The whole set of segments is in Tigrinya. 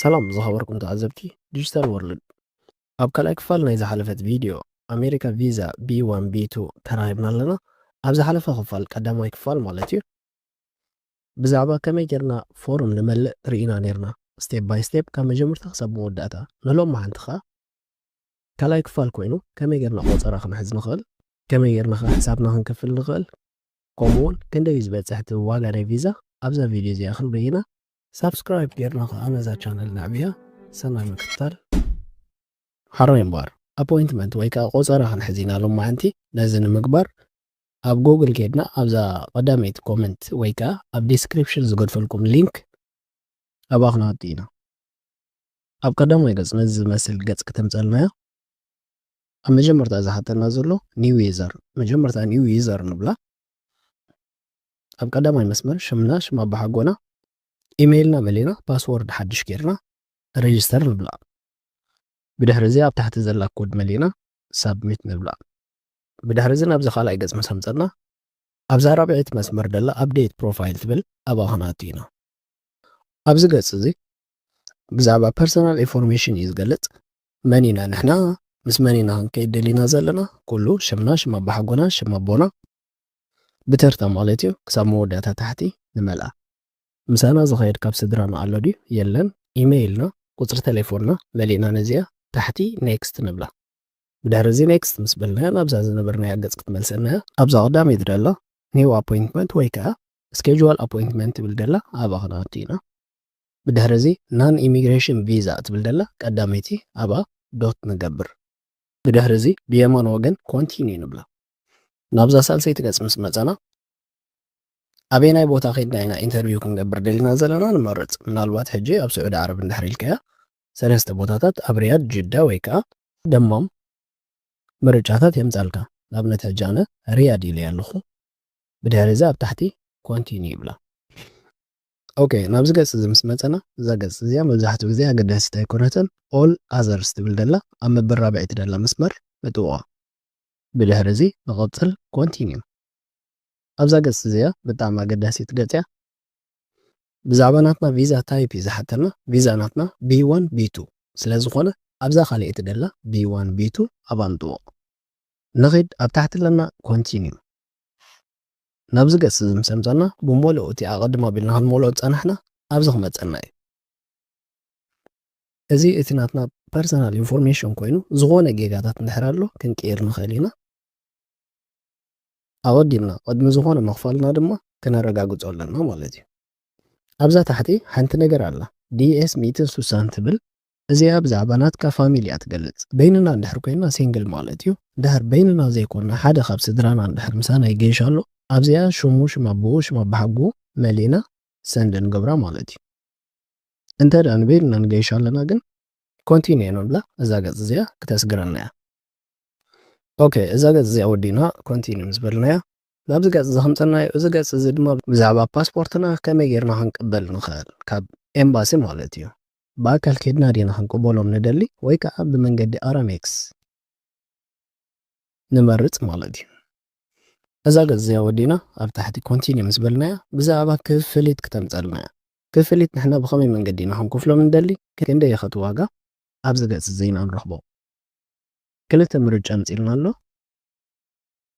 ሰላም ዝኸበርኩም ተዓዘብቲ ዲጂታል ወርልድ። ኣብ ካልኣይ ክፋል ናይ ዝሓለፈት ቪድዮ ኣሜሪካ ቪዛ ቢ ዋን ቢ ቱ ተራኺብና ኣለና። ኣብ ዝሓለፈ ክፋል ቀዳማይ ክፋል ማለት እዩ ብዛዕባ ከመይ ጌርና ፎርም ንመልእ ርኢና ኔርና። ስቴፕ ባይ ስቴፕ ካብ መጀመርታ ክሳብ መወዳእታ። ንሎም መሓንቲ ኸኣ ካልኣይ ክፋል ኮይኑ ከመይ ጌርና ቆጸራ ክንሕዝ ንኽእል፣ ከመይ ጌርና ኸኣ ሕሳብና ክንከፍል ንኽእል፣ ከምኡ እውን ክንደይ እዩ ዝበጽሕ እቲ ዋጋ ናይ ቪዛ ኣብዛ ቪድዮ እዚኣ ክንርኢ ኢና። ሳብስክራይብ ጌርና ኸኣ ነዛ ቻነል ነዕብያ። ሰናይ ምክትታል። ሓራይ እምበኣር ኣፖይንትመንት ወይ ከኣ ቆጸራ ክንሕዝ ኢና ሎማዓንቲ። ነዚ ንምግባር ኣብ ጉግል ኬድና ኣብዛ ቀዳመይቲ ኮመንት ወይ ከኣ ኣብ ዲስክሪፕሽን ዝገድፈልኩም ሊንክ ኣብኣ ክንኣቱ ኢና። ኣብ ቀዳማይ ገጽ ነዚ ዝመስል ገጽ ክተምጸልና እያ። ኣብ መጀመርታ ዝሓተና ዘሎ ኒው ዩዘር፣ መጀመርታ ኒው ዩዘር ንብላ። ኣብ ቀዳማይ መስመር ሽምና ሽም ኣባሓጎና ኢሜይልና መሊና ፓስወርድ ሓድሽ ጌርና ሬጅስተር ንብላ። ብድሕሪ እዚ ኣብ ታሕቲ ዘላ ኮድ መሊና ሳብሚት ንብላ። ብድሕሪ እዚ ናብዚ ካልኣይ ገጽ ምስ ኣምጸና ኣብዛ ራብዐይቲ መስመር ደላ ኣፕዴት ፕሮፋይል ትብል ኣብኣ ክንኣቱ ኢና። ኣብዚ ገጽ እዚ ብዛዕባ ፐርሰናል ኢንፎርሜሽን እዩ ዝገልጽ። መን ኢና ንሕና፣ ምስ መን ኢና ክንከይድ ደሊና ዘለና፣ ኩሉ ሽምና፣ ሽም ኣባሓጎና፣ ሽም ኣቦና ብተርታ ማለት እዩ ክሳብ መወዳእታ ታሕቲ ንመልኣ። ምሳና ዝኸይድ ካብ ስድራና ኣሎ ድዩ የለን፣ ኢሜይልና፣ ቁጽሪ ቴሌፎንና መሊእና ነዚኣ ታሕቲ ኔክስት ንብላ። ብድሕሪ እዚ ኔክስት ምስ በልናያ ናብዛ ዝነበርናያ ገጽ ክትመልሰና እያ። ኣብዛ ቀዳመይቲ ደላ ኒው ኣፖይንትመንት ወይ ከኣ ስኬጁዋል ኣፖይንትመንት ትብል ደላ ኣብኣ ክንኣቱ ኢና። ብድሕሪ እዚ ናን ኢሚግሬሽን ቪዛ ትብል ደላ ቀዳመይቲ ኣብኣ ዶት ንገብር። ብድሕሪ እዚ ብየማን ወገን ኮንቲኒዩ ንብላ። ናብዛ ሳልሰይቲ ገጽ ምስ መጸና ኣበየናይ ቦታ ኸይድና ኢና ኢንተርቪው ክንገብር ደሊና ዘለና ንመርጽ። ምናልባት ሕጂ ኣብ ስዑዲ ዓረብ እንድሕር ኢልካያ ሰለስተ ቦታታት ኣብ ሪያድ፣ ጅዳ ወይ ከኣ ደማም ምርጫታት የምጻልካ። ንኣብነት ሕጂ ኣነ ሪያድ ኢለ ኣለኹ። ብድሕሪ እዚ ኣብ ታሕቲ ኮንቲኒ ይብላ። ኦኬ፣ ናብዚ ገጽ እዚ ምስ መጸና፣ እዛ ገጽ እዚኣ መብዛሕትኡ ግዜ ኣገዳሲት ኣይኮነትን። ኦል ኣዘርስ ትብል ደላ ኣብ መበል ራብዐይቲ ደላ መስመር ንጥውቓ። ብድሕሪ እዚ ንቐጽል ኮንቲኒዩ። ኣብዛ ገጽ እዚኣ ብጣዕሚ ኣገዳሲት ገጽ እያ። ብዛዕባ ናትና ቪዛ ታይፕ እዩ ዝሓተና። ቪዛ ናትና ቢ ዋን ቢ ቱ ስለ ዝኾነ ኣብዛ ካልኣይቲ ደላ ቢ ዋን ቢ ቱ ኣብኣ ንጥውቕ። ንኺድ ኣብ ታሕቲ ኣለና ኮንቲኒዩ። ናብዚ ገጽ እዚ ምስ ኣምጻና ብምሉኡ እቲ ኣቐድም ኣቢልና ክንመልኦ ዝጸናሕና ኣብዚ ክመጸና እዩ። እዚ እቲ ናትና ፐርሰናል ኢንፎርሜሽን ኮይኑ ዝኾነ ጌጋታት እንድሕር ኣሎ ክንቅይር ንኽእል ኢና። ኣቐዲምና ቅድሚ ዝኾነ ምኽፋልና ድማ ክነረጋግጾ ኣለና ማለት እዩ። ኣብዛ ታሕቲ ሓንቲ ነገር ኣላ፣ ዲ ኤስ ሚእትን ሱሳን ትብል። እዚኣ ብዛዕባ ናትካ ፋሚሊ እያ ትገልጽ። በይንና እንድሕር ኮይንና ሲንግል ማለት እዩ። እንድሕር በይንና ዘይኮንና ሓደ ካብ ስድራና እንድሕር ምሳና ይገይሽ ኣሎ፣ ኣብዚኣ ሽሙ፣ ሽም ኣቦኡ፣ ሽም ኣባሓጎኡ መሊእና ሰንድ ንገብራ ማለት እዩ። እንተ ደኣ ንበይንና ንገይሽ ኣለና ግን ኮንቲኒዩ ንብላ፣ እዛ ገጽ እዚኣ ክተስግረና እያ። ኦኬ፣ እዛ ገጽ እዚኣ ወዲና ኮንቲኒዩ ምስ በልናያ ናብዚ ገጽ እዚ ከምጸናዮ፣ እዚ ገጽ እዚ ድማ ብዛዕባ ፓስፖርትና ከመይ ጌርና ክንቅበል ንኽእል ካብ ኤምባሲ ማለት እዩ። ብኣካል ኬድና ዲና ክንቅበሎም ንደሊ ወይ ከኣ ብመንገዲ ኣራሜክስ ንመርጽ ማለት እዩ። እዛ ገጽ እዚኣ ወዲና ኣብ ታሕቲ ኮንቲኒዩ ምስ በልናያ ብዛዕባ ክፍሊት ክተምጸልና እያ። ክፍሊት ንሕና ብኸመይ መንገዲ ኢና ክንከፍሎም ንደሊ፣ ክንደይ እዩ ኸቲ ዋጋ ኣብዚ ገጽ እዚ ኢና ንረኽቦ። ክልተ ምርጫ ኣምጺልና ኣሎ።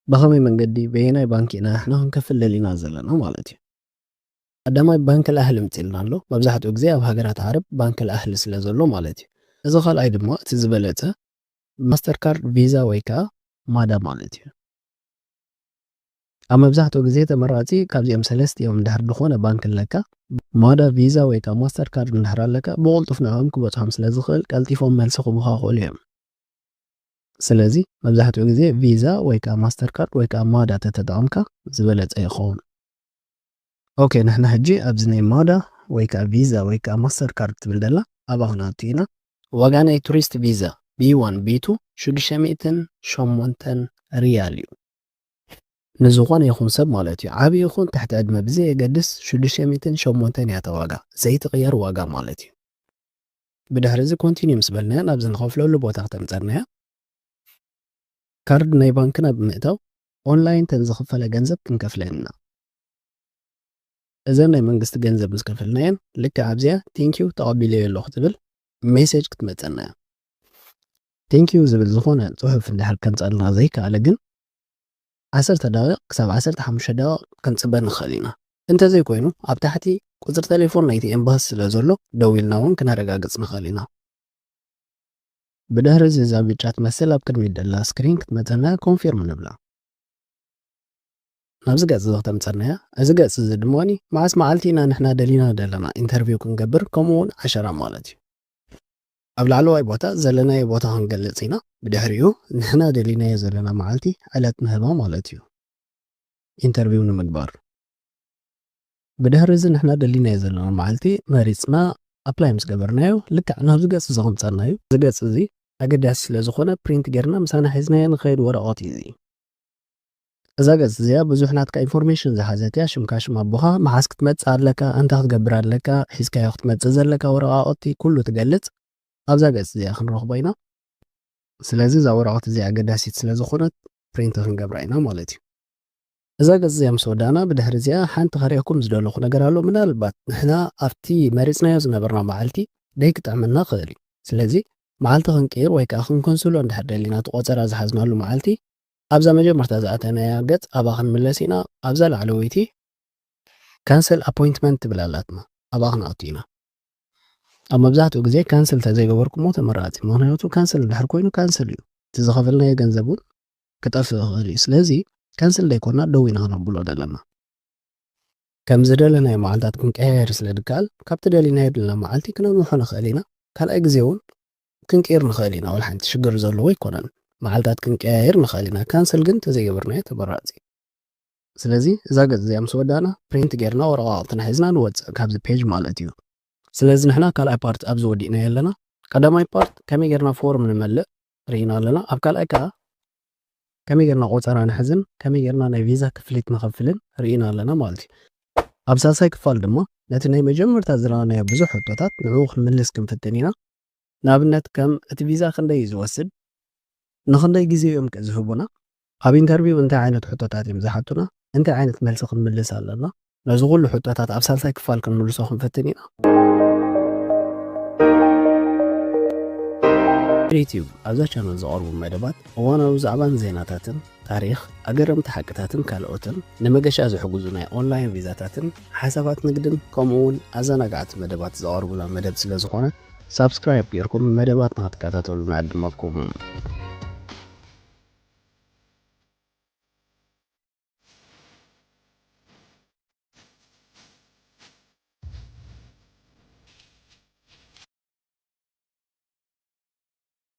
ብኸመይ መንገዲ በየናይ ባንክ ኢና ንሕና ክንከፍል ደሊና ዘለና ማለት እዩ። ቀዳማይ ባንክ ኣልኣህሊ ኣምጺልና ኣሎ። መብዛሕትኡ ግዜ ኣብ ሃገራት ዓረብ ባንክ ኣልኣህሊ ስለ ዘሎ ማለት እዩ። እዚ ካልኣይ ድማ እቲ ዝበለጸ ማስተር ካርድ፣ ቪዛ ወይ ከኣ ማዳ ማለት እዩ። ኣብ መብዛሕትኡ ግዜ ተመራጺ ካብዚኦም ሰለስቲኦም እንድሕር ዝኾነ ባንክ ኣለካ፣ ማዳ፣ ቪዛ ወይ ከኣ ማስተር ካርድ እንድሕር ኣለካ ብቕልጡፍ ንዕኦም ክበጽሖም ስለ ዝኽእል ቀልጢፎም መልሲ ክቡኻ ይኽእሉ እዮም። ስለዚ መብዛሕትኡ ግዜ ቪዛ ወይ ከኣ ማስተር ካርድ ወይ ከኣ ማዳ ተተጠቐምካ ዝበለጸ ይኸውን። ኦኬ፣ ንሕና ሕጂ ኣብዚ ናይ ማዳ ወይ ከኣ ቪዛ ወይ ከኣ ማስተር ካርድ ትብል ደላ ኣብኣ ክንኣቱ ኢና። ዋጋ ናይ ቱሪስት ቪዛ ቢ ዋን ቢ ቱ ሽዱሽተ ሚእትን ሸሞንተን ሪያል እዩ። ንዝኾነ ይኹን ሰብ ማለት እዩ፣ ዓቢ ይኹን ትሕቲ ዕድመ ብዘየገድስ ሽዱሽተ ሚእትን ሸሞንተን እያ እታ ዋጋ፣ ዘይትቕየር ዋጋ ማለት እዩ። ብድሕሪ እዚ ኮንቲኒዩ ምስ በልናያ ናብዚ ንኸፍለሉ ቦታ ክተምጸናያ። ካርድ ናይ ባንክና ብምእታው ኦንላይን ተን ዝኽፈለ ገንዘብ ክንከፍለን ኢና። እዘን ናይ መንግስቲ ገንዘብ ምስ ከፈልናየን ልክዕ ኣብዚኣ thank you ተቐቢለዮ ኣለኹ ትብል ሜሴጅ ክትመፀና እያ። Thank you ዝብል ዝኾነ ፅሑፍ እንድሕር ከምፀልና ዘይከኣለ ግን ዓሰርተ ደቂቕ ክሳብ ዓሰርተ ሓሙሽተ ደቂቕ ክንፅበ ንኽእል ኢና። እንተዘይኮይኑ ኣብ ታሕቲ ቁፅሪ ቴሌፎን ናይቲ ኤምባሲ ስለ ዘሎ ደዊልና እውን ክነረጋግፅ ንኽእል ኢና። ብድሕሪ እዚ እዛ ብጫ ትመስል ኣብ ቅድሚት ደላ ስክሪን ክትመፀና ኮንፊርም ንብላ። ናብዚ ገፅ እዚ ክተምፀና እያ። እዚ ገፅ እዚ ድማ መዓስ መዓልቲ ኢና ንሕና ደሊና ዘለና ኢንተርቪው ክንገብር ከምኡ እውን ዓሸራ ማለት እዩ። ኣብ ላዕለዋይ ቦታ ዘለናዮ ቦታ ክንገልፅ ኢና። ብድሕሪኡ ንሕና ደሊናዮ ዘለና መዓልቲ ዕለት ንህባ ማለት እዩ። ኢንተርቪው ንምግባር ብድሕሪ እዚ ንሕና ደሊናዮ ዘለና መዓልቲ መሪፅና ኣፕላይ ምስ ገበርናዮ ልክዕ ናብዚ ገፅ እዚ ከምፀና እዩ። እዚ ገፅ እዚ ኣገዳሲ ስለ ዝኾነ ፕሪንት ጌርና ምሳና ሒዝናዮ ንኸይድ ወረቐት እዩ እዚ። እዛ ገፅ እዚኣ ብዙሕ ናትካ ኢንፎርሜሽን ዝሓዘት እያ። ሽምካ፣ ሽም ኣቦኻ፣ መሓዝ ክትመፅእ ኣለካ፣ እንታይ ክትገብር ኣለካ፣ ሒዝካዮ ክትመፅእ ዘለካ ወረቓቕቲ ኩሉ ትገልፅ ኣብዛ ገፅ እዚኣ ክንረኽቦ ኢና። ስለዚ እዛ ወረቐት እዚኣ ኣገዳሲት ስለ ዝኾነት ፕሪንት ክንገብራ ኢና ማለት እዩ። እዛ ገፅ እዚኣ ምስ ወዳእና ብድሕሪ እዚኣ ሓንቲ ከርእየኩም ዝደለኹ ነገር ኣሎ። ምናልባት ንሕና ኣብቲ መሪፅናዮ ዝነበርና መዓልቲ ደይክጥዕመና ክእል እዩ። ስለዚ መዓልቲ ክንቅይር ወይ ከዓ ክንከንስሎ እንድሕር ደሊና እቲ ቆፀራ ዝሓዝናሉ መዓልቲ ኣብዛ መጀመርታ ዝኣተናያ ገፅ ኣብኣ ክንምለስ ኢና። ኣብዛ ላዕለወይቲ ካንሰል ኣፖይንትመንት ትብል ኣላትና። ኣብኣ ክንኣቱ ኢና። ኣብ መብዛሕትኡ ግዜ ካንስል ተዘይገበርኩሞ ተመራፂ። ምኽንያቱ ካንስል እንድሕር ኮይኑ ካንስል እዩ። እቲ ዝኸፈልናዮ ገንዘብ እውን ክጠፍእ ይኽእል እዩ። ስለዚ ካንስል ደይኮና ደው ኢና ክነብሎ ዘለና። ከም ዝደለናዮ መዓልታት ክንቀያየር ስለ ድከኣል ካብቲ ደሊናዮ ዘለና መዓልቲ ክነምርሖ ንኽእል ኢና። ካልኣይ ግዜ እውን ክንቅይር ንኽእል ኢና። ወላ ሓንቲ ሽግር ዘለዎ ኣይኮነን። መዓልታት ክንቀያየር ንኽእል ኢና። ካንስል ግን ተዘይገበርናዮ ተመራፂ። ስለዚ እዛ ገፅ እዚኣ ምስ ወዳእና ፕሪንት ጌርና ወረቓቕትና ሒዝና ንወፅእ ካብዚ ፔጅ ማለት እዩ። ስለዚ ንሕና ካልኣይ ፓርት ኣብዚ ወዲእናዮ ኣለና። ቀዳማይ ፓርት ከመይ ጌርና ፎርም ንመልእ ርኢና ኣለና። ኣብ ካልኣይ ከዓ ከመይ ጌርና ቆፀራ ንሕዝን ከመይ ጌርና ናይ ቪዛ ክፍሊት ንኸፍልን ርኢና ኣለና ማለት እዩ። ኣብ ሳልሳይ ክፋል ድማ ነቲ ናይ መጀመርታ ዝረኣናዮ ብዙሕ ሕቶታት ንዕኡ ክንምልስ ክንፍትን ኢና። ንኣብነት ከም እቲ ቪዛ ክንደይ እዩ ዝወስድ፣ ንኽንደይ ግዜ እዮም ከ ዝህቡና፣ ኣብ ኢንተርቪው እንታይ ዓይነት ሕቶታት እዮም ዝሓቱና፣ እንታይ ዓይነት መልሲ ክንምልስ ኣለና፣ ነዚ ኩሉ ሕቶታት ኣብ ሳልሳይ ክፋል ክንምልሶ ክንፍትን ኢና። ዩቲዩብ ኣብዛ ቻነል ዝቐርቡ መደባት እዋናዊ ዛዕባን ዜናታትን ታሪኽ፣ ኣገረምቲ ሓቅታትን ካልኦትን ንመገሻ ዝሕግዙ ናይ ኦንላይን ቪዛታትን ሓሳባት ንግድን ከምኡ እውን ኣዘናጋዕቲ መደባት ዝቐርቡላ መደብ ስለ ዝኾነ ሳብስክራይብ ጌርኩም መደባትና ክትከታተሉ ንዕድመኩም።